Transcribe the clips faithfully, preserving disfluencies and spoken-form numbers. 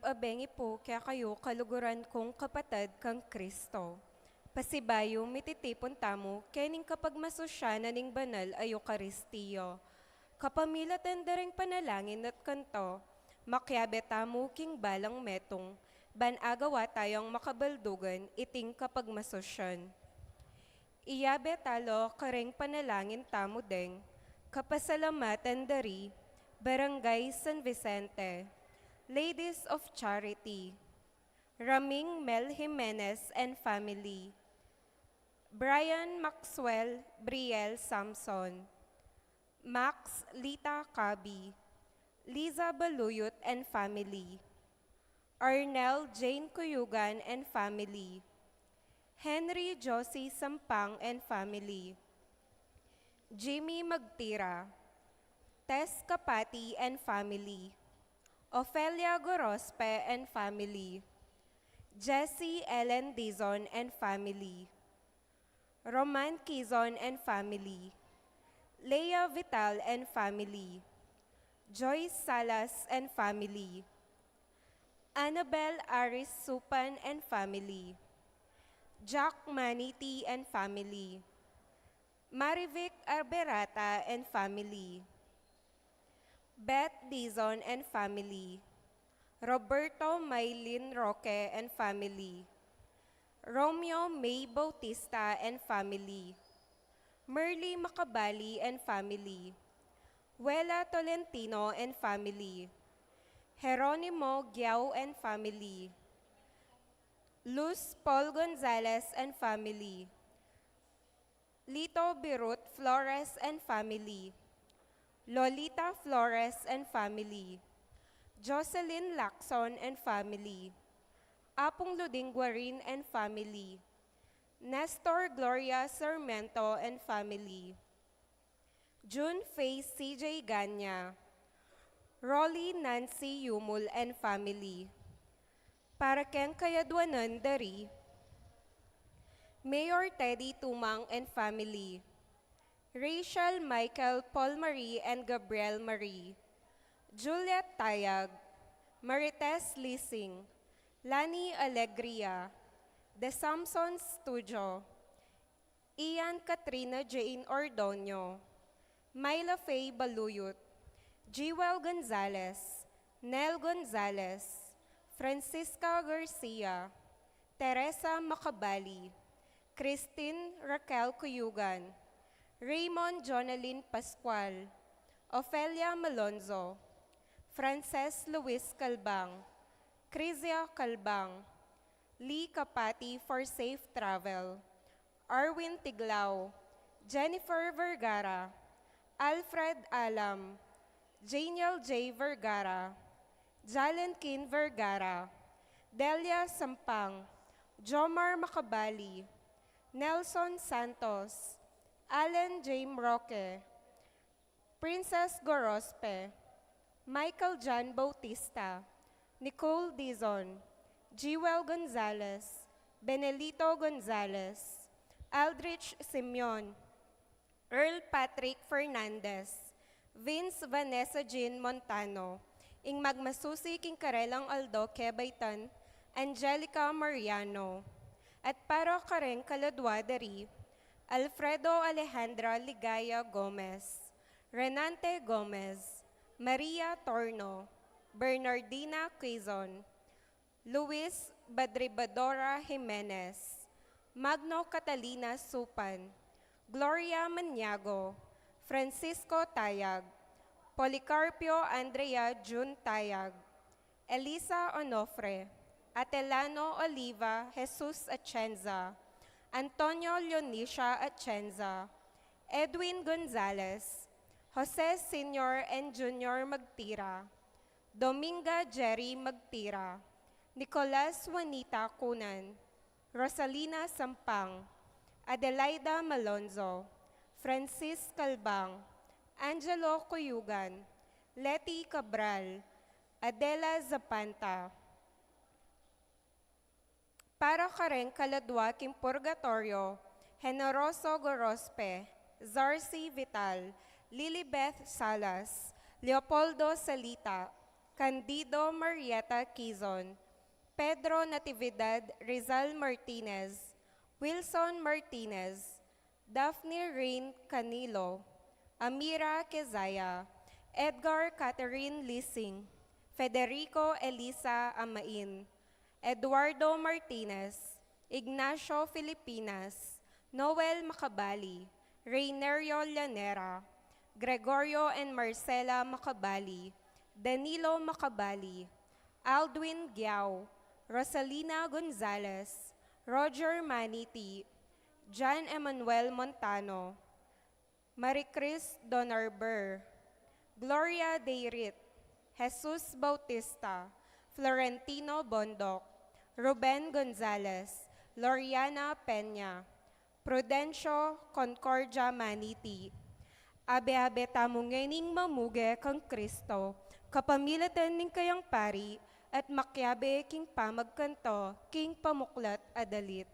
a bengi pu kekayu, kaluguran kung kapatad kang Kristo. Pasibayu mititipun tamu kening kapagmasusyan na ning banal a Eukaristia. Kapamilatan da ring panalangin at kanto, makiabe tamu king balang metung, ban agawa tayang makabaldugan iting kapagmasusyan. Iyabe talo karing panalangin tamu deng kapasalamatan da ri Barangay San Vicente, Ladies of Charity, Raming Mel Jimenez and family, Brian Maxwell Briel Samson, Max Lita Kabi, Liza Baluyot and family, Arnel Jane Cuyugan and family, Henry Josie Sampang and family, Jimmy Magtira, Tess Kapati and family, Ofelia Gorospe and family, Jessie Ellen Dizon and family, Roman Quizon and family, Lea Vital and family, Joyce Salas and family, Annabel Aris Supan and family, Jack Maniti and family, Marivic Arberata and family, Beth Dizon and family, Roberto Maylin Roque and family, Romeo May Bautista and family, Merly Macabali and family, Wela Tolentino and family, Jeronimo Giao and family, Luz Paul Gonzalez and family, Lito Birut Flores and family, Lolita Flores and family, Jocelyn Lacson and family, Apung Luding Guarin and family, Nestor Gloria Sarmiento and family, June Faith C J Ganya, Rolly Nancy Yumul and family. Para keng kayadwanan da ri Mayor Teddy Tumang and family, Rachel Michael Paul Marie and Gabriel Marie, Juliet Tayag, Marites Lising, Lani Alegria, The Samson Studio, Ian Katrina Jane Ordonio, Myla Faye Baluyot, Jewel Gonzalez, Nel Gonzalez, Francisca Garcia, Teresa Macabali, Christine Raquel Cuyugan, Raymond Jonalyn Pascual, Ofelia Malonzo, Frances Luis Calbang, Crizia Calbang, Lee Kapati for safe travel, Arwin Tiglao, Jennifer Vergara, Alfred Alam, Janiel J Vergara, Jalen Kin Vergara, Delia Sampang, Jomar Macabali, Nelson Santos, Allen James Roque, Princess Gorospe, Michael John Bautista, Nicole Dizon, Jewel Gonzalez, Benelito Gonzalez, Aldrich Simeon, Earl Patrick Fernandez, Vince Vanessa Jean Montano, ing magmasusi king karelang aldo kebaitan, Angelica Mariano, at para kareng kaladwa da ri Alfredo Alejandra Ligaya Gomez, Renante Gomez, Maria Torno, Bernardina Quizon, Luis Badribadora Jimenez, Magno Catalina Supan, Gloria Maniago, Francisco Tayag, Policarpio Andrea Jun Tayag, Elisa Onofre, Atelano Oliva Jesus Atienza, Antonio Leonicia Atienza, Edwin Gonzalez, Jose Senior and Junior Magtira, Dominga Jerry Magtira, Nicolas Juanita Cunan, Rosalina Sampang, Adelaida Malonzo, Francis Calbang, Angelo Cuyugan, Leti Cabral, Adela Zapanta. Para kareng kaladwa king purgatorio, Generoso Gorospe, Zarcy Vital, Lilibeth Salas, Leopoldo Salita, Candido Marietta Quizon, Pedro Natividad Rizal Martinez, Wilson Martinez, Daphne Rain Canilo, Amira Quezaya, Edgar Catherine Lising, Federico Elisa Amain, Eduardo Martinez, Ignacio Filipinas, Noel Macabali, Reynerio Llanera, Gregorio and Marcela Macabali, Danilo Macabali, Aldwin Giao, Rosalina Gonzalez, Roger Maniti, John Emmanuel Montano, Maricris Donarber, Gloria Deirit, Jesus Bautista, Florentino Bondoc, Ruben Gonzalez, Loriana Peña, Prudencio Concordia Maniti. Abe-abe tamu ngening mamuge kang Kristo, kapamilatan ning kayang pari, at makiabe king pamagkanto king pamuklat a dalit.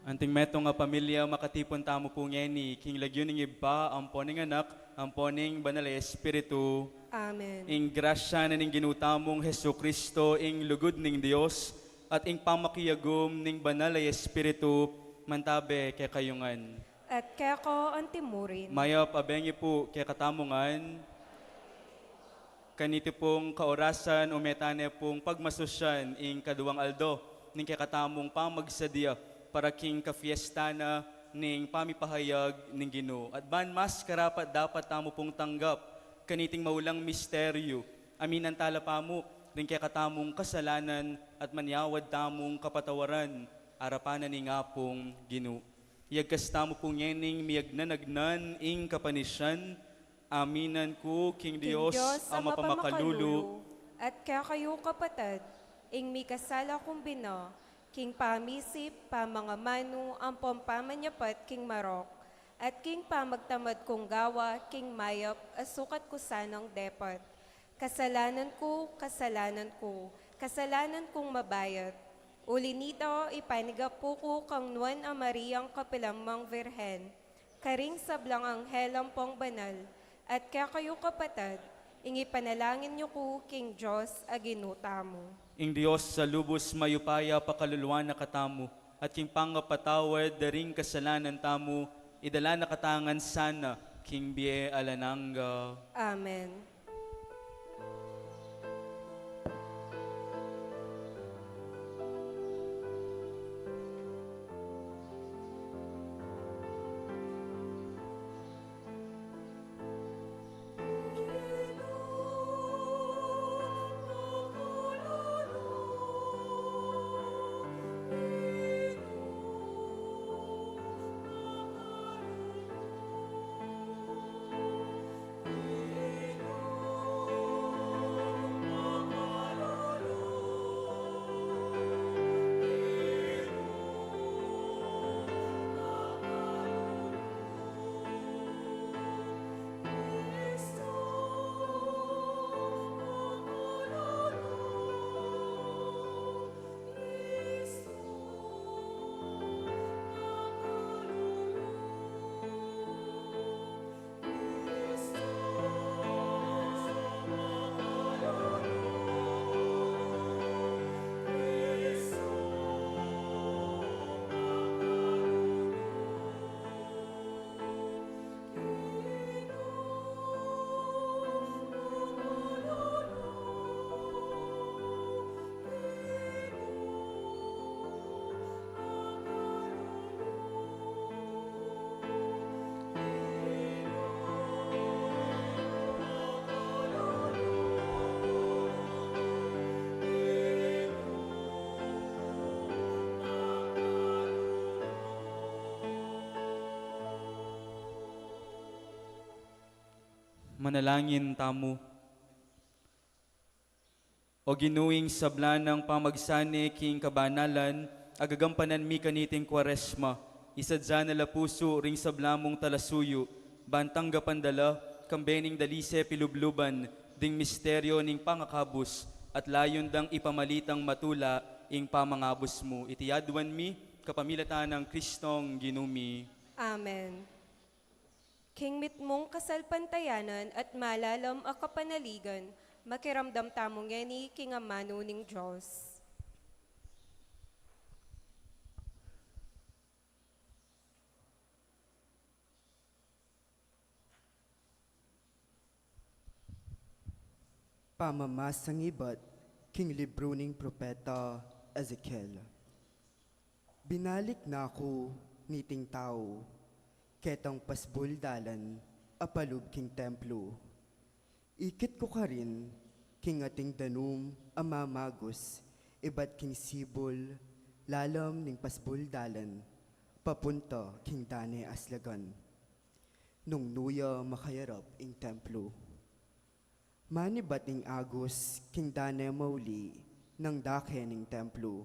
Anting metung a pamilya, makatipun tamu pu ngeni king lagyu ning Ibpa, ampo ning Anak, ampo ning Banal a Espiritu. Amen. Ing grasya na ning Ginu tamung Jesucristo, ing lugud ning Dios, at ing pamakiyagum ning Banal a Espiritu, mantabe kekayu ngan. At keka antimurin. Mayap a bengi pu kekatamu ngan. Kaniti pung kaorasan, ume tane pung pagmasusyan ing kaduang aldo ning kekatamung pamagsadya para king kafiesta na ning pamipahayag ning Ginu. At ban mas karapat-dapat tamu pung tanggap kaniting maulang misteryu, aminan tala pa mu ring kekatamung kasalanan at manyawad tamung kapatawaran arapan na ning Apung Ginu. Iyagkas tamu pu ngening miyagnanagnan ing kapanisyan, aminan ku king King Dios Dios a a mapamakalulu, mapamakalulu, at kekayu kapatad, ing mikasala kung bina, king pamisip, pamangamanu, ampong pamanyapat king marok, at king pamagtamad kung gawa, king mayap a sukat ku sanang depat. Kasalanan ku, kasalanan ku, kasalanan kung mabayat. Uli nito, ipanigapu ku kang Nuan a Mariang kapilan mang Virgen, karing sablang anghel ampong banal, at kekayu kapatad, ing ipanalangin yu ku king Dios a Ginu tamu. Ing Dios a lubus mayupaya pakaluluan na katamu, at king pangapatawad da ring kasalanan tamu, idala na katamu ngan sana king bie alang angga. Amen. Manalangin tamu. O Ginu, ing sabla nang pamagsane king kabanalan a gagampanan mi kaniting Kuaresma, isadya na la pusu ring sabla mung talasuyu, ban tanggapan da la, kambe ning dalise pilubluban ding misteryo ning pangakabus, at layun dang ipamalitang matula ing pamangabus mu. Iti aduan mi kapamilatan nang Kristong Ginu mi. Amen. King mitmung kasalpantayanan at malalam a kapanaligan, makiramdam tamu ngeni king amanu ning Dios. Pamamasang ibat king libru ning propeta Ezekiel. Binalik na ku niting tau, ketang pasbul dalan a palub king templu. Ikit ku karin king ating danum a mamagus ibat king sibul lalam ning pasbul dalan papunta king dane aslagan. Nung nu ya makayarap ing templu. Manibat ing agus king dane mauli nang dake ning templu,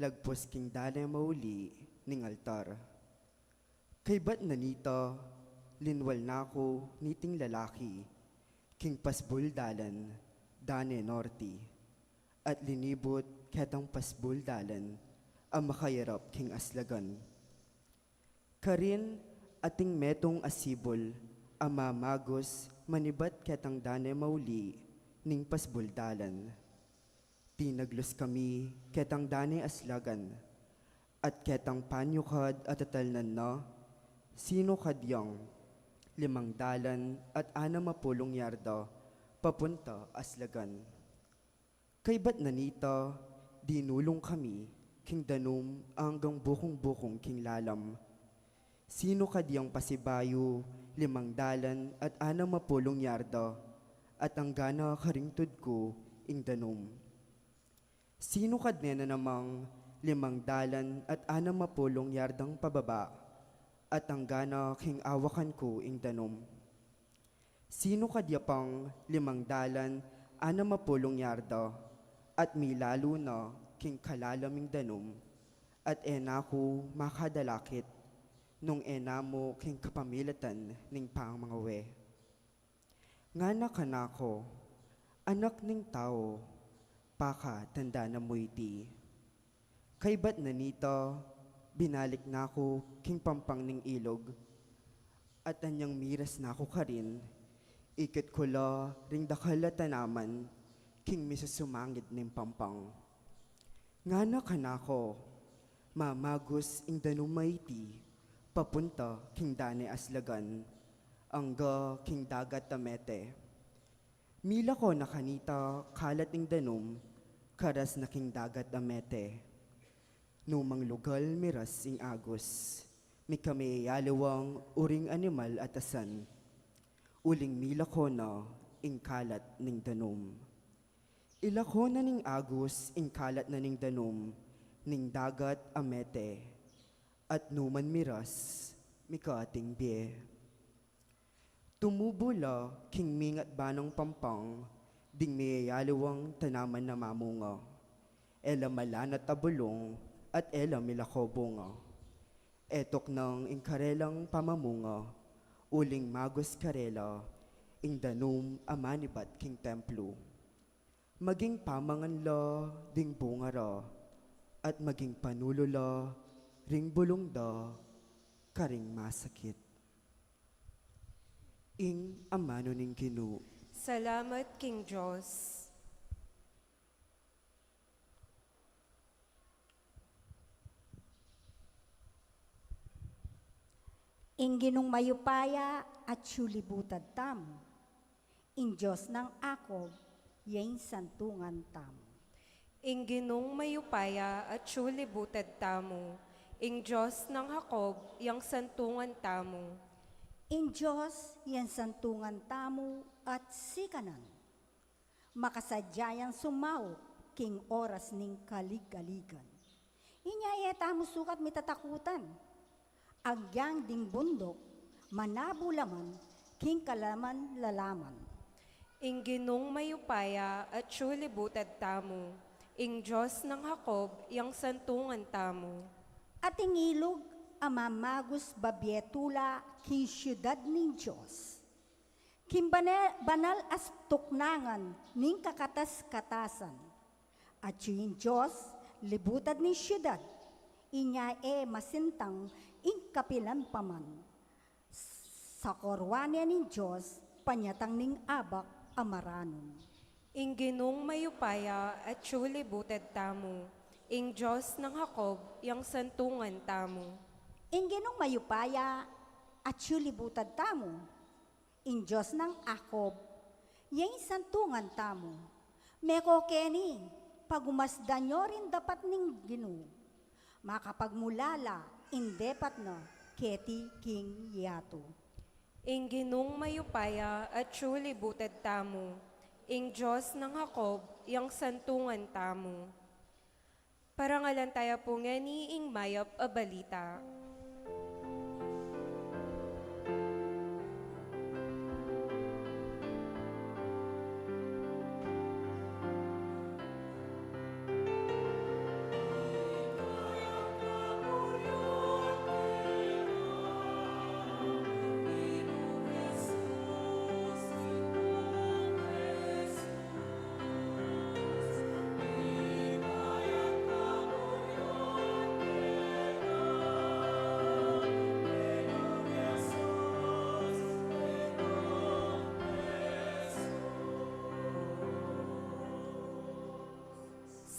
lagpus king dane mauli ning altar. Kaybat na nita, linwal na ku niting lalaki king pasbul dalan dane norte, at linibut ketang pasbul dalan a makayarap king aslagan. Karin ating metung a sibul a mamagus manibat ketang dane mauli ning pasbul dalan. Tinaglus kami ketang dane aslagan, at ketang panyukad a tatalnan na, sinukad yang limang dalan at anam a pulung yarda papunta aslagan. Kaybat na nita, dinulung kami king danum anggang bukung-bukung king lalam. Sinukad yang pasibayu limang dalan at anam a pulung yarda, at anggana karing tud ku ing danum. Sinu kadne na namang limang dalan at anam a pulung yardang pababa, at angga na king awakan ku ing danum? Sinu kadya pang limang dalan anam a pulung yarda, at milalu na king kalalam ing danum, at e na ku makadalakit, nung e na mu king kapamilatan ning pamangawe? Ngana kanaku, Anak ning tau, pakatandanan mu iti. Kaybat na nita, binalik na ku king pampang ning ilug, at anyang miras na ku karin, ikit ku la ring dakal a tanaman king misusumangid ning pampang. Ngana kanaku, Mamagus ing danum a iti, papunta king dane aslagan, angga king dagat a mete. Milako na kanita kalat ing danum, karas na king dagat a mete. Numang lugal miras ing agus, mika miyayaliwang uring animal at asan. Uling milako na ing kalat ning danum. Ilako na ning agus ing kalat na ning danum ning dagat a mete, at numan miras, mika ating bie. Tumubu la king mingat banang pampang ding miyayaliwang tanaman a mamunga. E la malanat a bulung at e la milako bunga. E tuknang ing karelang pamamunga, uling magus karela ing danum a manibat king templu. Maging pamangan la ding bunga ra, at maging panulu la ring bulung da karing masakit. Ing amanu ning Ginu. Salamat king Dios. Ing Ginung mayupaya atyu libutad tamu. Ing Dios nang Jacob, ya ing santungan tamu. Ing Ginung mayupaya atyu libutad tamu. Ing Dios nang Jacob, yang santungan tamu. Ing Dios, yang santungan tamu, at sikanan. Makasadya yang sumaup king oras ning kaligaligan. Inya e tamu sukat mitatakutan. Agyang ding bunduk, manabu la man king kalaman-lalaman. Ing Ginung mayupaya atyu libutad tamu, ing Dios nang Jacob yang santungan tamu. At ing ilug a mamagus babie tula king siudad ning Dios. King bane-, banal a tuknangan ning kakatas-katasan. Atyu ing Dios libutad ning siudad, inya e masintang ing kapilan pa man. Sa korwa ne ning Dios panyatang ning abak a maranun. Ing Ginung mayupaya atyu libutad tamu, ing Dios nang Jacob yang santungan tamu. Ing Ginung mayupaya atyu libutad tamu, ing Dios nang Jacob, ya ing santungan tamu. Meko keni, pagumasdan yu ring dapat ning Ginu. Makapagmulala ing depat na keti king yatu. Ing Ginung mayupaya atyu libutad tamu, ing Dios nang Jacob yang santungan tamu. Parangalan taya pu ngeni ing mayap a balita.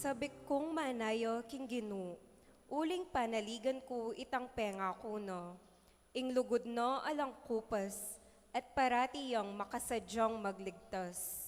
Sabik kung manaya king Ginu, uling panaligan ku itang pengaku na. Ing lugud na alang kupas, at parati yang makasadyang magligtas.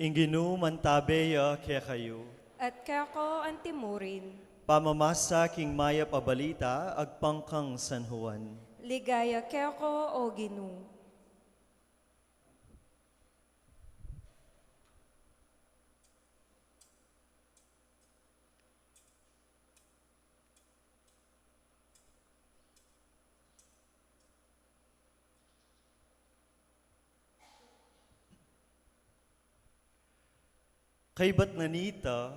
Ing Ginu mantabe ya kekayu. At keko antimurin. Pamamasa king mayap a balita agpang kang San Juan. Ligaya keko, O Ginu. Kaybat na nita,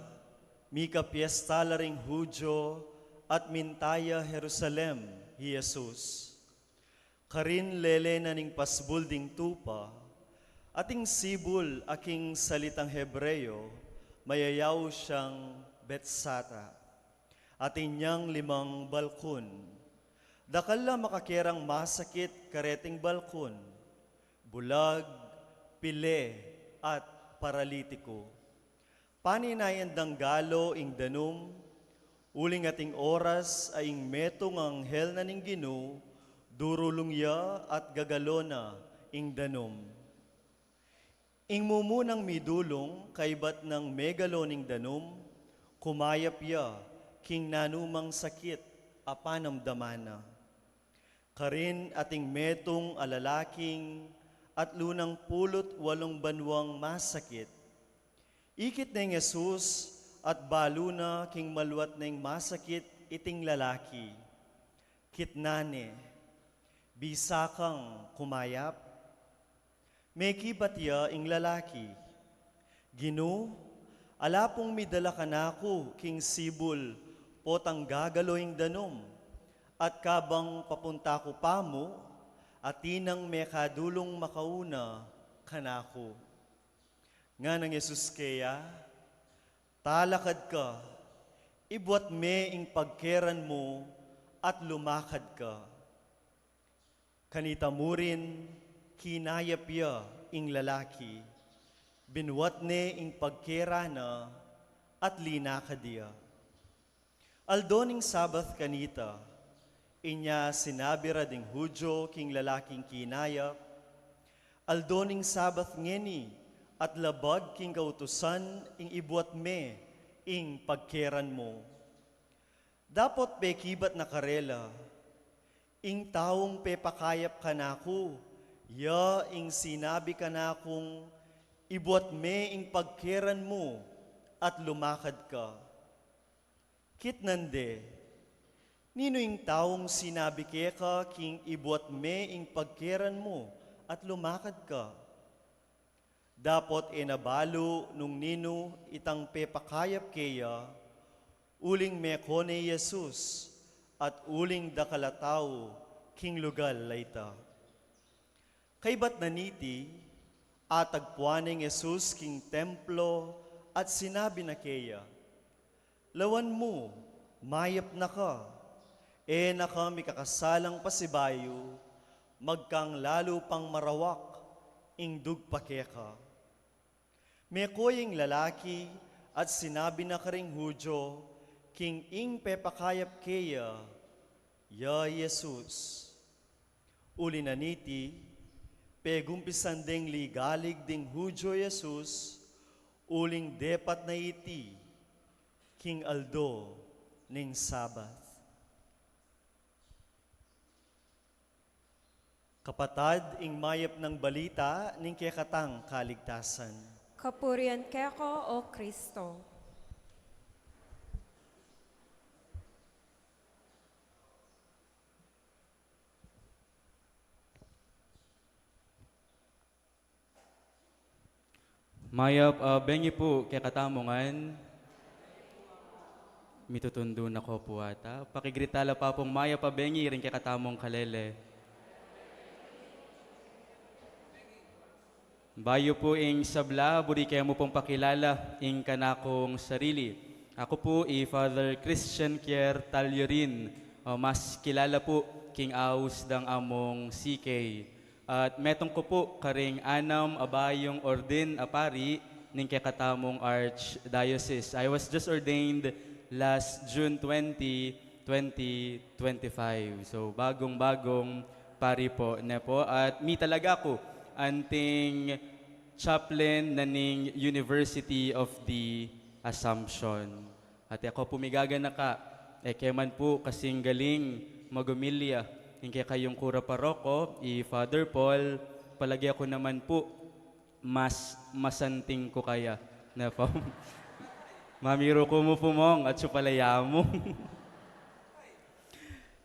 mika piesta la ring Judio at minta ya Jerusalem i Jesus. Karin lele na ning pasbul ding tupa, at ing sibul a king salitang Hebreo, mayayaus yang Betsata. Atin yang limang balkun. Dakal la makakerang masakit kareting balkun, bulag, pile, at paralitiku. Paninayan dang galo ing danum, uling ating oras a ing metung a anghel na ning Ginu, durulung ya at gagalo na ing danum. Ing mumunang midulung kaybat nang megalo ning danum, kumayap ya king nanumang sakit a panamdaman na. Karin ating metung a lalaking atlu nang pulu't walung banuang masakit. Ikit neng Jesus at balu na king maluat neng masakit iting lalaki. Kitnan ne, "Bisa kang kumayap?" Mekibat ya ing lalaki, "Ginu, ala pung midala kanaku king sibul potang gagalo ing danum, at kabang papunta ku pamu, atin nang mekadulung makauna kanaku." Ngana nang Jesus keya, "Talakad ka, ibuat me ing pagkeran mu at lumakad ka." Kanita murin, kinayap ya ing lalaki, binuat ne ing pagkeran na at linakad ya. Aldo ning Sabat kanita, inya sinabi ra ding Judio king lalaking kinayap, "Aldo ning Sabat ngeni at labag king kautusan ing ibuat me ing pagkeran mu." Dapot pekibat na karela, "Ing taung pepakayap kanaku, ya ing sinabi kanakung, 'Ibuat me ing pagkeran mu at lumakad ka.'" Kitnan de, "Ninu ing taung sinabi keka king 'Ibuat me ing pagkeran mu at lumakad ka'?" Dapot e na balu nung ninu itang pepakayap keya, uling meko ne i Jesus, at uling dakal a tau king lugal a ita. Kaybat na niti, atagpuan neng Jesus king templo at sinabi na keya, "Lawan mu, mayap na ka, e na ka mikakasalang pasibayu, magkang lalu pang marawak ing dugpa keka." Meko ya ing lalaki at sinabi na karing Judio king ing pepakayap keya, ya i Jesus. Uli na niti, pegumpisan deng ligalig ding Judio i Jesus, uling depat na iti king aldo ning Sabat. Kapatad, ing mayap nang balita ning kekatang kaligtasan. Kapurian keka, O Kristo. Mayap a bengi pu kekatamu ngan. Mitutundu na ko pu ata. Pakigritan la pa pung mayap a bengi ring kekatamung kalele. Bayu pu ing sabla, buri ke mu pung pakilala ing kanakung sarili. Aku pu i Father Christian Kier Tallerin, o mas kilala pu king aus dang amung C K. At metung ku pu karing anam a bayung ordain a pari ning kekatamung Archdiocese. I was just ordained last June twenty, twenty twenty-five. So, bagong-bagong pari pu, ne pu. At mi talaga ku anting Chaplain na ning University of the Assumption. At e ku pu migaganaka, e ke man pu kasing galing magumilya ing kekayung kura paroko, i Father Paul, palage ku naman pu, mas masanting ku kaya. Na pa, mamiru ku mu pu, Mong, at supalaya mu.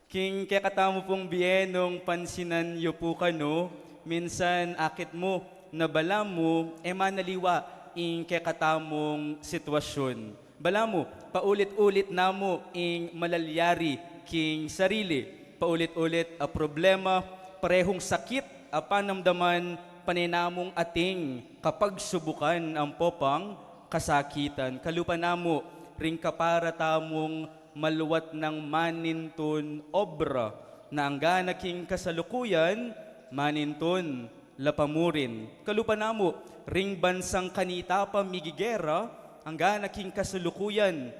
King kekatamu pung bie, nung pansinan yu pu kanu, minsan akit mu na balamu e manaliwa ing kekatamung sitwasyun. Balamu, paulit-ulit namu ing malalyari king sarili. Paulit-ulit a problema, parehung sakit a panamdaman, pane namung ating kapagsubukan ampo pang kasakitan. Kalupa namu ring kapara tamung maluat nang manintun obra, na angga na king kasalukuyan, manintun la pa murin. Kalupa namu ring bansang kanita pa migigera, angga na king kasalukuyan,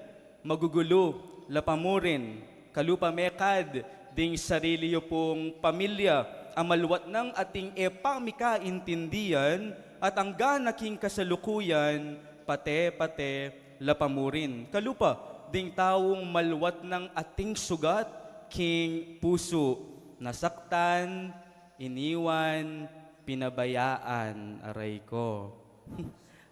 magugulu la pa murin. Kalupa mekad ding sarili yu pung pamilya a maluat nang ating e pamikaintindian, at angga na king kasalukuyan, pate-pate la pa murin. Kalupa ding taung maluat nang ating sugat king pusu, nasaktan, iniwan, pinabayaan, aray ko.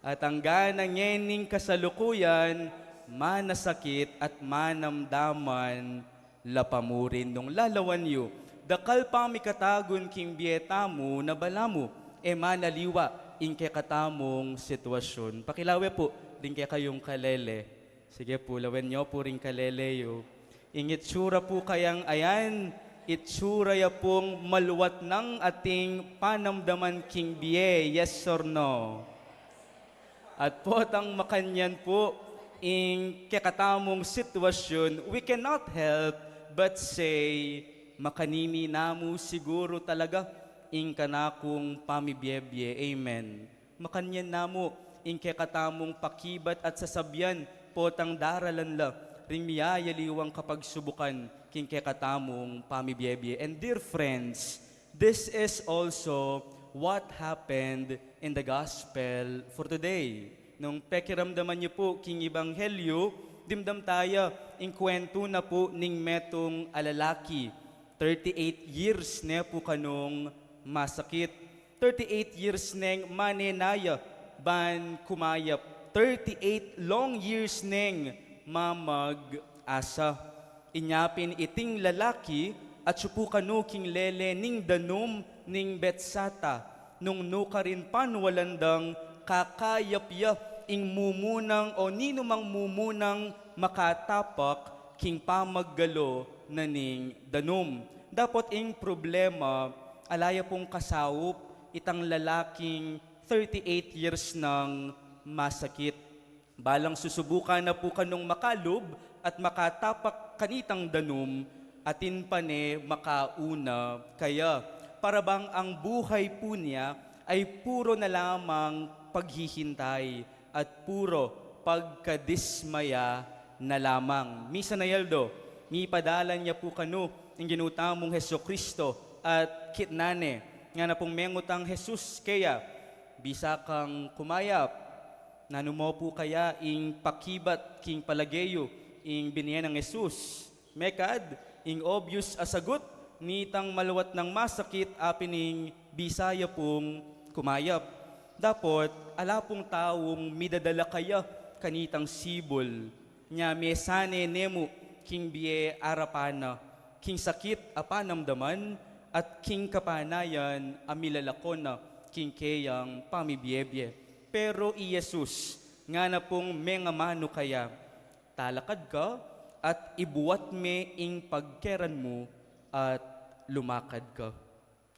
At angga na ngening kasalukuyan, manasakit at manamdaman la pa murin. Nung lalawan yu, dakal pang mikatagun king bie tamu, na balamu e manaliwa ing kekatamung sitwasyun. Pakilawe pu ding kekayung kalele. Sige pu, lawen yu pu ring kalele yu. Ing itsura pu kayang ayan, itsura ya pung maluat nang ating panamdaman king bie, yes or no? At potang makanyan pu ing kekatamung sitwasyun, we cannot help but say, makanini namu siguru talaga ing kanakung pamibiebie. Amen. Makanyan namu ing kekatamung pakibat at sasabyan, potang daralan la ring miyayaliwang kapagsubukan king kekatamung pamibiebie. And dear friends, this is also what happened in the gospel for today. Nung pekiramdaman yu pu king ebanghelyo, dimdam taya ing kwentu na pu ning metung a lalaki. Thirty-eight years ne pu kanung masakit. Thirty-eight years neng manenaya ban kumayap. Thirty-eight long years neng mamag-asa. Inya pin iting lalaki atsu pu kanu king lele ning danum ning Betsata, nung nukarin panwalan dang kakayap ya ing mumunang o ninumang mumunang makatapak king pamaggalo na ning danum. Dapot ing problema, ala ya pung kasaup itang lalaking thirty-eight years nang masakit. Balang susubukan na pu kanung makalub at makatapak kanitang danum, atin pa ne makauna kaya. Para bang ang buhay pu niya ay puro na lamang paghihintay at puro pagkadismaya na lamang. Misan a aldo, mipadalan ya pu kanu ing Ginu tamung Jesucristo at kitnan ne. Ngana pung mengutang Jesus keya, "Bisa kang kumayap?" Nanu mu pu kaya ing pakibat king palage yu ing binye nang Jesus? Mekad, ing obvious a sagut nitang maluat nang masakit, apin ing bisa ya pung kumayap. Dapot ala pung taung midadala kaya kanitang sibul. Nya mesane ne mu king bie arapan na, king sakit a panamdaman, at king kapanayan a milalako na king keyang pamibiebie. Pero i Jesus, ngana pung mengamanu kaya, "Talakad ka, at ibuat me ing pagkeran mu, at lumakad ka."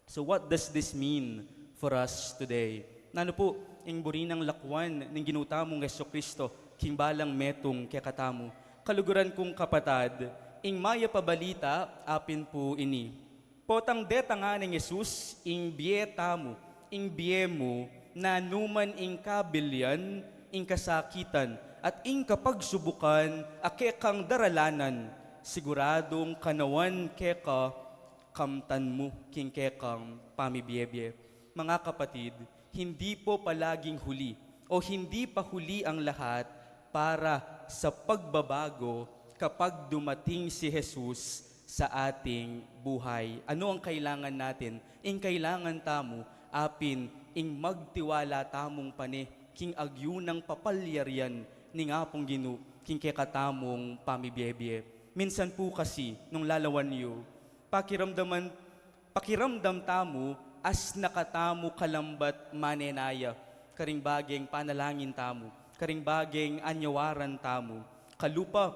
So what does this mean for us today? Nanu pu ing buri nang lakuan ning Ginu tamung Jesucristo king balang metung kekatamu? Kaluguran kung kapatad, ing mayap a balita apin pu ini. Potang detang neng Jesus ing bie tamu, ing bie mu, nanu man ing kabilian, ing kasakitan, at ing kapagsubukan a kekang daralanan, siguradung kanawan keka, kamtan mu king kekang pamibiebie. Mga kapatid, Hindi po palaging huli o hindi pa huli ang lahat para sa pagbabago kapag dumating si Jesus sa ating buhay. Ano ang kailangan natin? Ing kailangan tamu, apin, ing magtiwala tamung pane king agyu nang papalyarian ning Apung Ginu king kekatamung pamibiebie. Minsan po kasi, nung lalawan yu, pakiramdaman pakiramdam tamu, as na katamu kalambat manenaya, karing bageng panalangin tamu, karing bageng anyawaran tamu, kalupa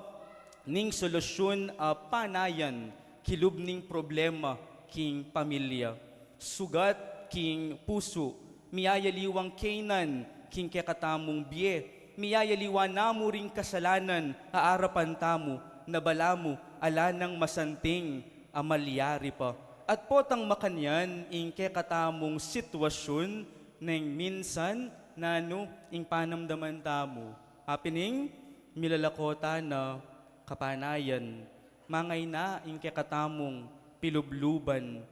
ning solusyun a panayan, kilub ning problema king pamilya, sugat king pusu, miyayaliwang kainan king kekatamung bie, miyayaliwa namu ring kasalanan a arapan tamu, na balamu ala nang masanting a malyari pa. At potang makanyan ing kekatamung sitwasyun, neng minsan nanu ing panamdaman tamu. Apining milalako ta na kapanayan, mangayna ing kekatamung pilubluban,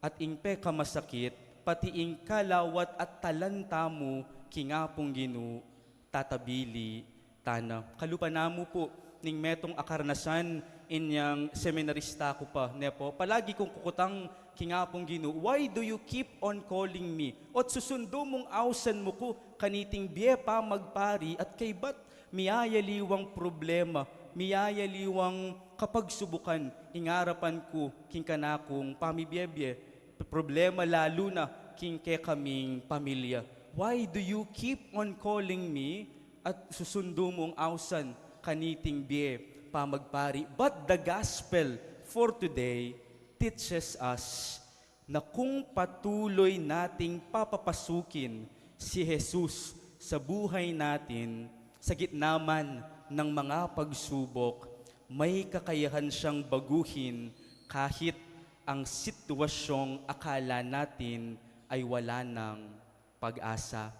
at ing pekamasakit, pati ing kalawat at talan tamu king Apung Ginu, tatabili tana. Kalupa namu pu ning metung a karnasan inyang seminarista ku pa, ne po? Palagi kung kukutang king Apung Ginu, "Why do you keep on calling me?" Ot susundu mung ausan mu ku kaniting bie pamagpari, at kaybat miyayaliwang problema, miyayaliwang kapagsubukan ing arapan ku king kanakung pamibiebie, problema lalu na king kekaming pamilya. "Why do you keep on calling me?" At susundu mung ausan kaniting bie pamagpari. But the gospel for today teaches us na kung patuloy nating papapasukin si Jesus sa buhay natin, sa gitna man ng mga pagsubok, may kakayahan siyang baguhin kahit ang sitwasyong akala natin ay wala nang pag-asa.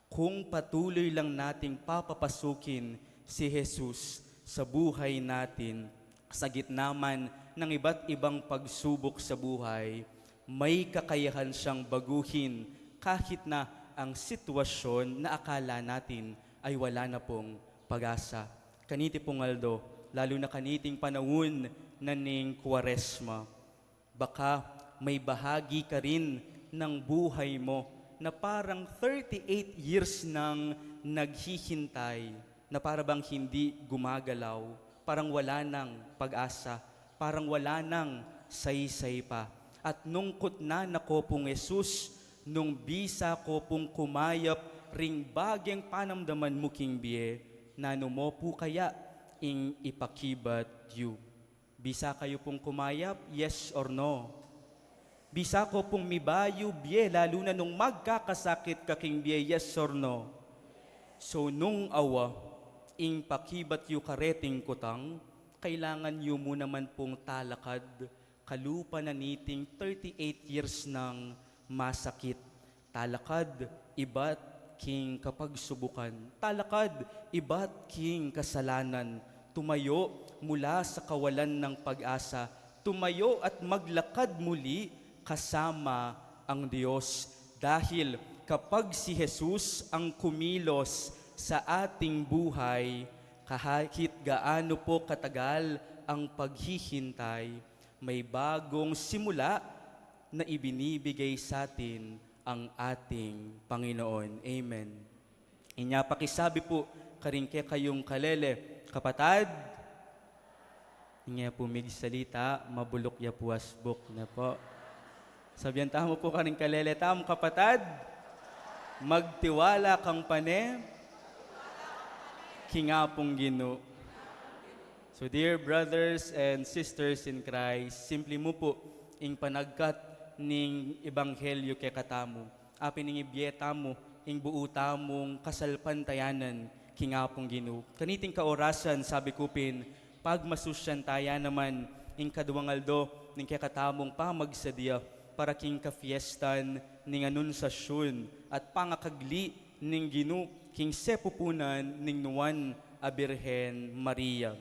Kung patuloy lang nating papapasukin si Jesus sa buhay natin, sa gitna man ng iba't ibang pagsubok sa buhay, may kakayahan siyang baguhin kahit na ang sitwasyon na akala natin ay wala na pong pag-asa. Kaniti pung aldo, lalo na kaniting panahon na ning Kuwaresma. Baka may bahagi ka rin ng buhay mo na parang thirty-eight years nang naghihintay, na para bang hindi gumagalaw, parang wala nang pag-asa, parang wala nang saysay pa. At nung kutnan na ko pung Jesus, nung bisa ko pung kumayap ring bageng panamdaman mu king bie, nanu mo pu kaya ing ipakibat yu? Bisa kayu pung kumayap, yes or no? Bisa ko pung mibayu bie, lalu na nung magkakasakit ka king bie, yes or no? So, nung awa ing pakibat yu kareting kutang, kailangan yu mu naman pung talakad kalupa na niting thirty-eight years nang masakit. Talakad ibat king kapagsubukan. Talakad ibat king kasalanan. Tumayo mula sa kawalan ng pag-asa. Tumayo at maglakad muli kasama ang Diyos. Dahil kapag si Jesus ang kumilos sa ating buhay, kahit gaano po katagal ang paghihintay, may bagong simula na ibinibigay sa atin ang ating Panginoon. Amen. Inya pakisabi pu karing kekayung kalele, kapatad, inya pu migsalita, mabuluk ya pu asbuk, ne pu. Sabian tamu pu karing kalele tamu, kapatad, magtiwala kang pane king Apung Ginu. So, dear brothers and sisters in Christ, simpli mu pu ing panagkat ning ebanghelyo kekatamu. Apin ing ibie tamu ing buu tamung kasalpantayanan king Apung Ginu. Kaniting kaorasan, sabi ku pin, pagmasusyan taya naman ing kaduang aldo ning kekatamung pamagsadia para king kafiestan ning Anunsasyun at pangakagli ning Ginu king sepupunan ning nuan a Birhen Maria.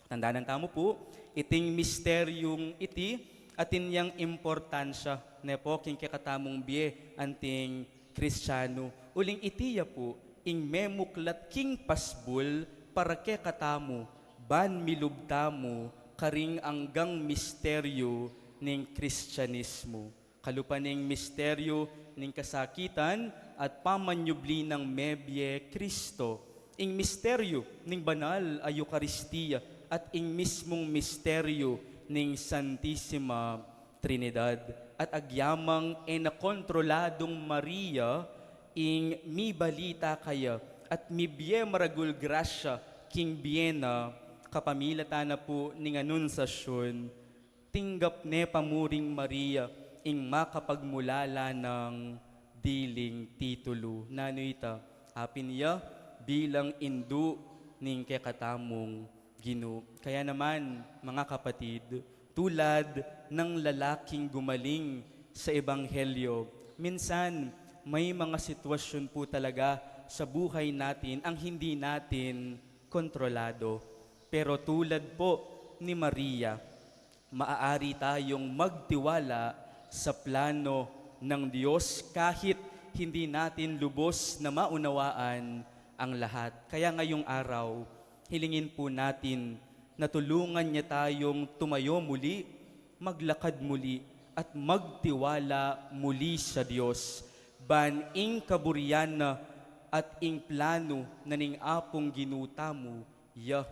Tandanan tamu pu, iting misteryung iti atin yang importansya, ne pu, king kekatamung bie anting Kristiano, uling iti ya pu ing memuklat king pasbul para kekatamu, ban milub tamu karing anggang misteryu ning Kristianismu. Kalupa ning misteryu ning kasakitan at pamanyubli nang mebie Kristo, ing misteryu ning banal a Eukaristia at ing mismung misteryu ning Santisima Trinidad. At agyamang e na kontroladung Maria ing mibalita kaya at mibie maragul grasya king bie na, kapamilatan na pu ning Anunsasyun, tinggap ne pa mu ring Maria ing makapagmulala nang diling titulu. Nanu ita? Apin ya bilang indu ning kekatamung Ginu. Kaya naman, mga kapatid, tulad ng lalaking gumaling sa Ebanghelyo, minsan may mga sitwasyon po talaga sa buhay natin ang hindi natin kontrolado. Pero tulad po ni Maria, maaari tayong magtiwala sa plano ng Diyos kahit hindi natin lubos na maunawaan ang lahat. Kaya ngayong araw, hilingin po natin na tulungan niya tayong tumayo muli, maglakad muli, at magtiwala muli sa Diyos. Ban ing kaburian na at ing plano na ning Apung Ginu tamu, ya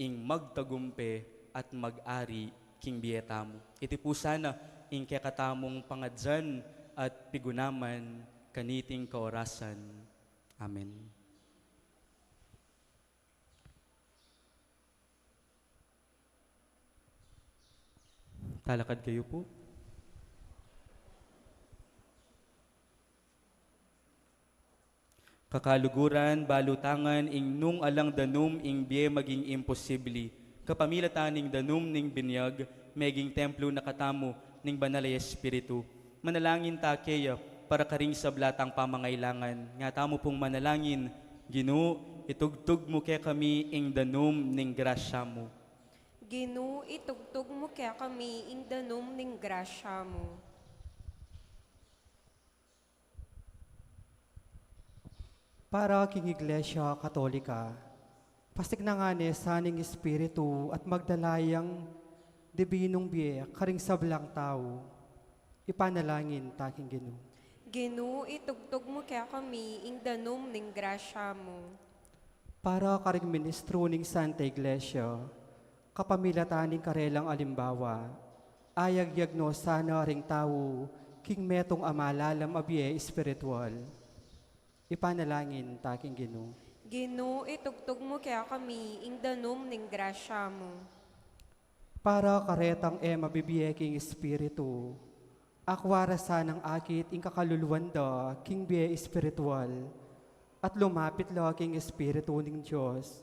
ing magtagumpe at mag-ari king bie tamu. Iti pu sana ing kekatamung pangadyan at pigunaman kaniting kaorasan. Amen. Talakad kayu pu. Kakaluguran, balu ta ngan ing nung alang danum ing bie maging imposibli. Kapamilatan ning danum ning binyag, meging templo na katamu ning Banal a Espiritu. Manalangin ta keya para karing sabla tang pamangailangan. Nga tamu pung manalangin: Ginu, itugtug mu kekami ing danum ning grasya mu. Ginu, itugtug mu kekami ing danum ning grasya mu. Para king Iglesia Katolika, pastig na ngana sana ning Espiritu at magdala yang dibinung bie karing sablang tau. Ipanalangin ta king Ginu. Ginu, itugtug mu kekami ing danum ning grasya mu. Para karing ministro ning Santa Iglesia, kapamilatan ning karelang alimbawa, ayagyag no sana ring tau king metung a malalam a bie espiritual. Ipanalangin ta king Ginu. Ginu, itugtug mu kekami ing danum ning grasya mu. Para karetang e mabibie king Espiritu, akwa ra sanang akit ing kakaluluan da king bie espiritual, at lumapit la king Espiritu ning Dios,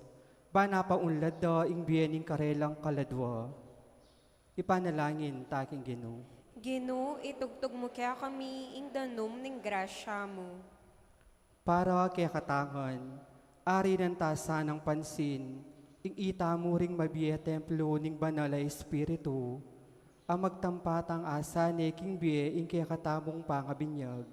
ban apaunlad da ing bie ning karelang kaladua. Ipanalangin ta king Ginu. Ginu, itugtug mu kekami ing danum ning grasya mu. Para kekatang ngan, arinan ta sanang pansin ing itamu ring mabie templo ning Banal a Espiritu, a magtampa tang asa ne king bie ing kekatamung pangabinyag.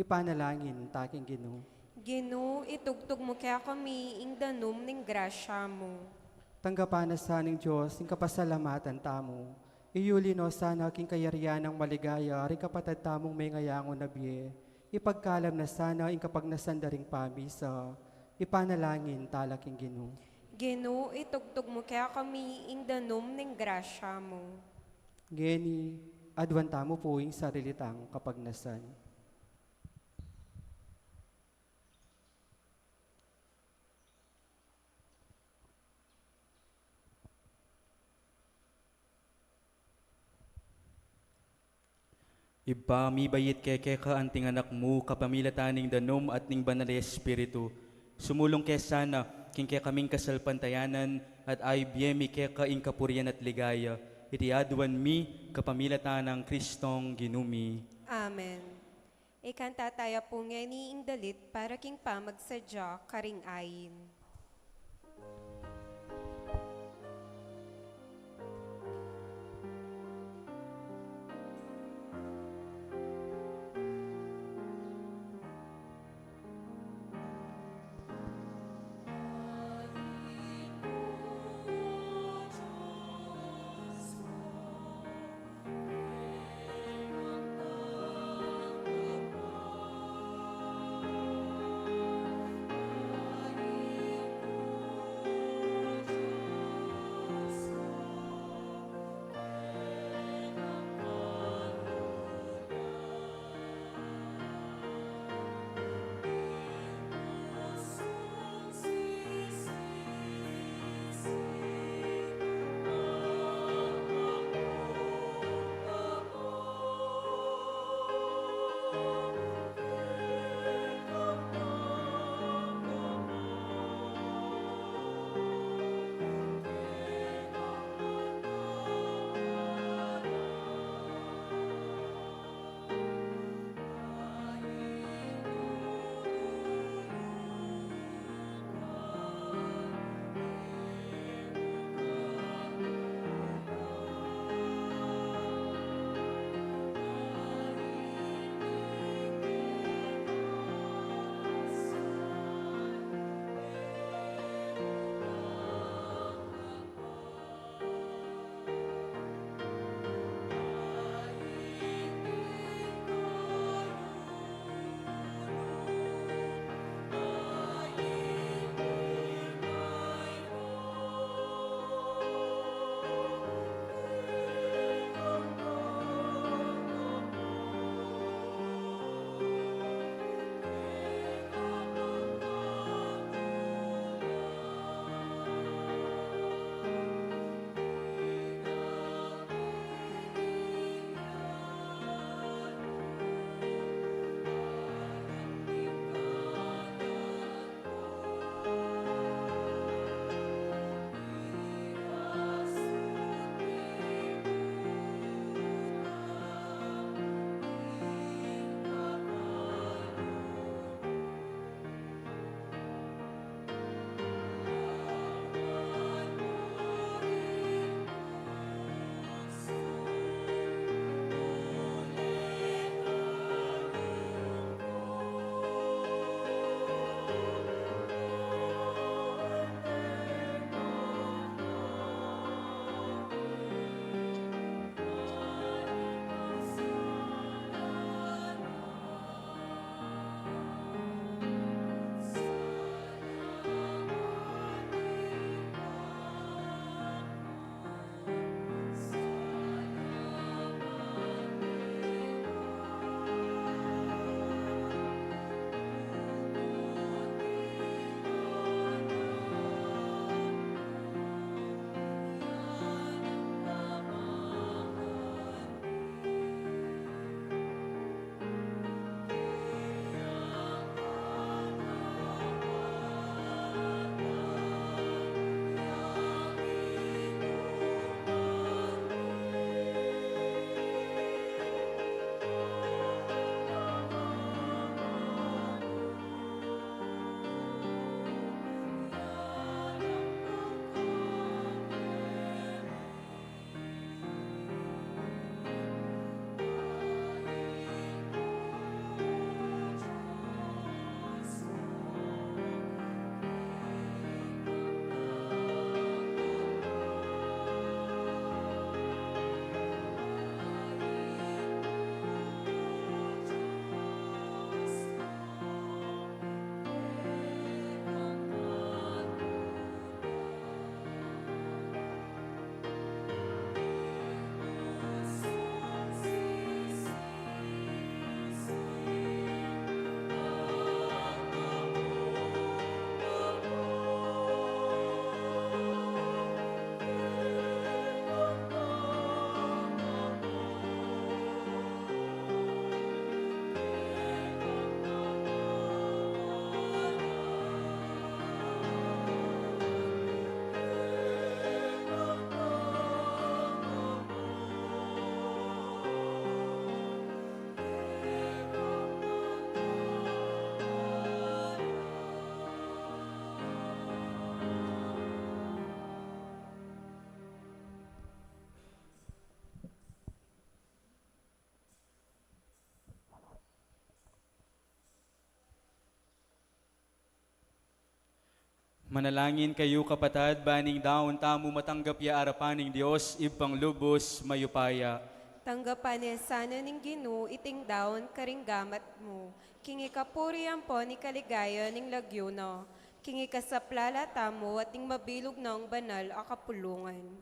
Ipanalangin ta king Ginu. Ginu, itugtug mu kekami ing danum ning grasya mu. Tanggapan na sa ning Dios ing kapasalamatan tamu. Iyuli no sana king kayarian nang maligaya ring kapatad tamung mengayangu na bie. Ipagkalam na sana ing kapagnasan da ring pamisa. Ipanalangin ta la king Ginu. Ginu, itugtug mu kekami ing danum ning grasya mu. Ngeni, aduan tamu pu ing sarili tang kapagnasan. Ibpa, mibait ke keka anting Anak mu, kapamilatan ning danum at ning Banal a Espiritu. Sumulung ke sana king kekaming kasalpantayanan at ibie mi keka ing kapurian at ligaya. Iti aduan mi kapamilatan nang Kristong Ginu mi. Amen. Ikanta taya pu ngeni ing dalit para king pamagsadya karing ain. Manalangin kayu, kapatad, ban ing daun tamu matanggap ya arapan ning Dios, Ibpang lubus mayupaya. Tanggapan na sana ning Ginu iting daun karing gamat mu, king ikapuri ampon ikaligaya ning lagyu na, king ikasaplala tamu at ning mabilug nang banal a kapulungan.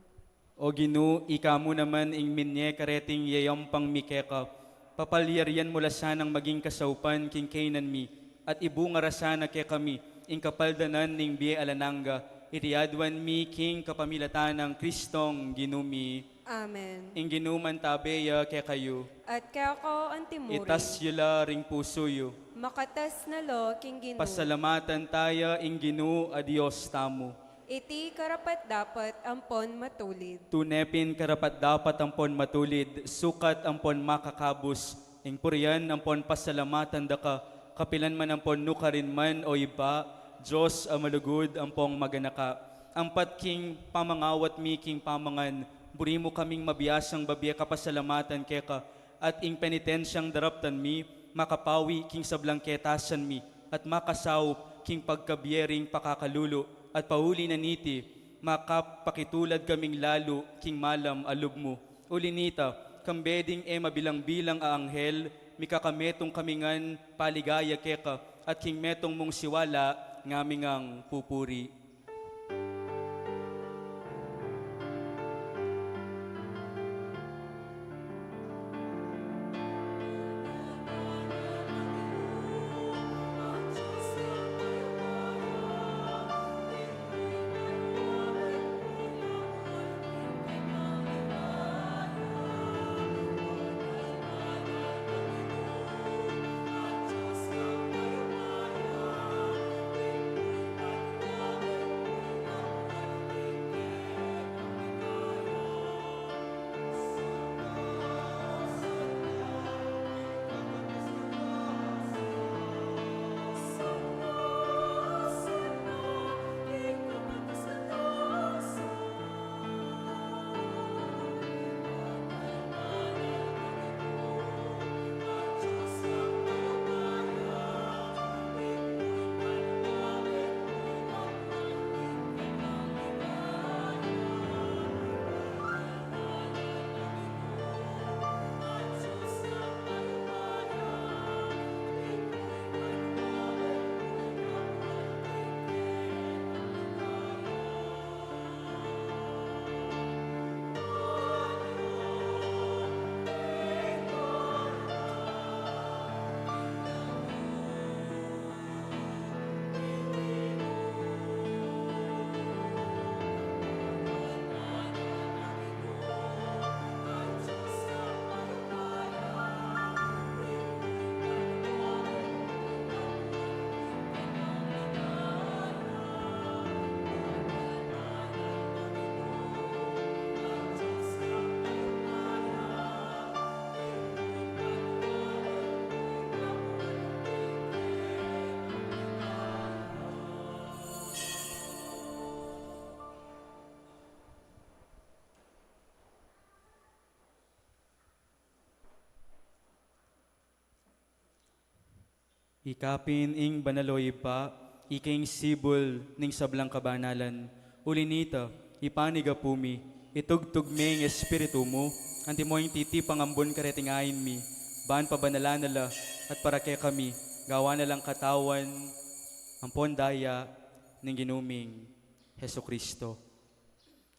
O Ginu, ika mu naman ing minye kareting yayampang mi keka, papalyarian mu la sanang maging kasaupan king kaynan mi, at ibunga ra sana kekami ing kapaldanan ning bie alang angga. Iti aduan mi king kapamilatan nang Kristong Ginu mi. Amen. Ing Ginu mantabe ya kekayu. At keka antimurin. Itas yu la ring pusu yu. Makatas na la king Ginu. Pasalamatan taya ing Ginu a Dios tamu. Iti karapat-dapat ampon matulid. Tune pin karapat-dapat ampon matulid, sukat ampon makakabus, ing purian ampon pasalamatan da ka, kapilan man ampon nukarin man, o Ibpa, Dios a malugud ampon maganaka. Ampat king pamangawat mi king pamangan, buri mu kaming mabiasang babie kapasalamatan keka, at ing penitensiang daraptan mi, makapawi king sablang ketasan mi, at makasaup king pagkabie ring pakakalulu, at pauli na niti, makapakitulad kaming lalu king malam a lub mu. Uli nita, kambe ding e mabilang-bilang a anghel, mikakametung kami ngan paligaya keka, at king metung mung siwala, ngami ngang pupuri. Ika pin ing banal, o Ibpa, ika ing sibul ning sablang kabanalan. Uli nita, ipanyawad mi, itubud me ing Espiritu mu, antimo ing titipang ambun kareting ain mi, ban pabanalan na la at para kekami, gawan na lang katawan ampon daya ning Ginu ming Jesucristo.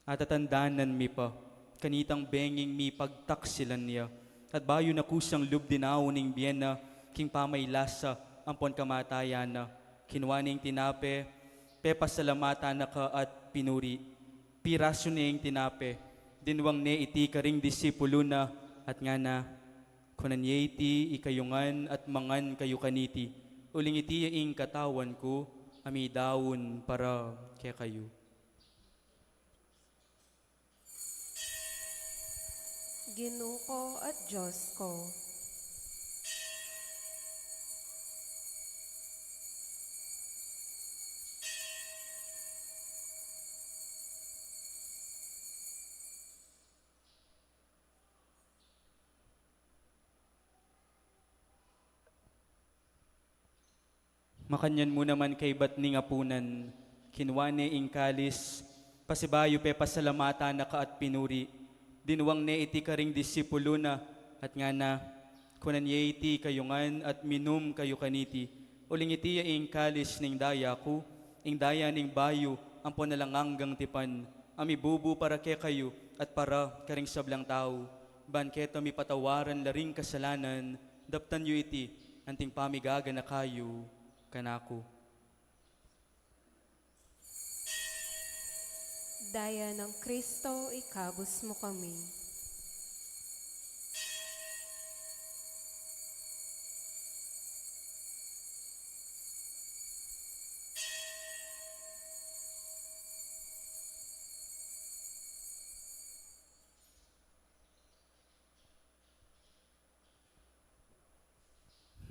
At atandanan mi pa, kanitang benging mipagtaksilan ya, at bayu na kusang lub dinaun ing bie na king pamaylasa ampon kamatayan na, kinua ne ing tinape, pepasalamatan na ka at pinuri, pirasu ne ing tinape, dinwang ne iti karing disipulu na, at ngana, kunan ye iti ikayu ngan at mangan kayu kaniti, uling iti ya ing katawan ku, a midaun para kekayu. Ginu ku at Dios ku. Makanyan mu naman kaybat ning apunan, Kinua ne ing kalis, pasibayu pepasalamatan na ka at pinuri. Dinwang ne iti karing disipulun na, at ngana, kunan ye iti kayu ngan at minum kayu kaniti. Uling iti ya ing kalis ning daya ku, ing daya ning bayu ampon alang anggang tipan, a mibubu para kekayu at para karing sablang tau, ban keta mipatawaran la ring kasalanan. Daptan yu iti anting pamigaganaka yu kanaku. Daya nang Kristo, ikabus mu kami.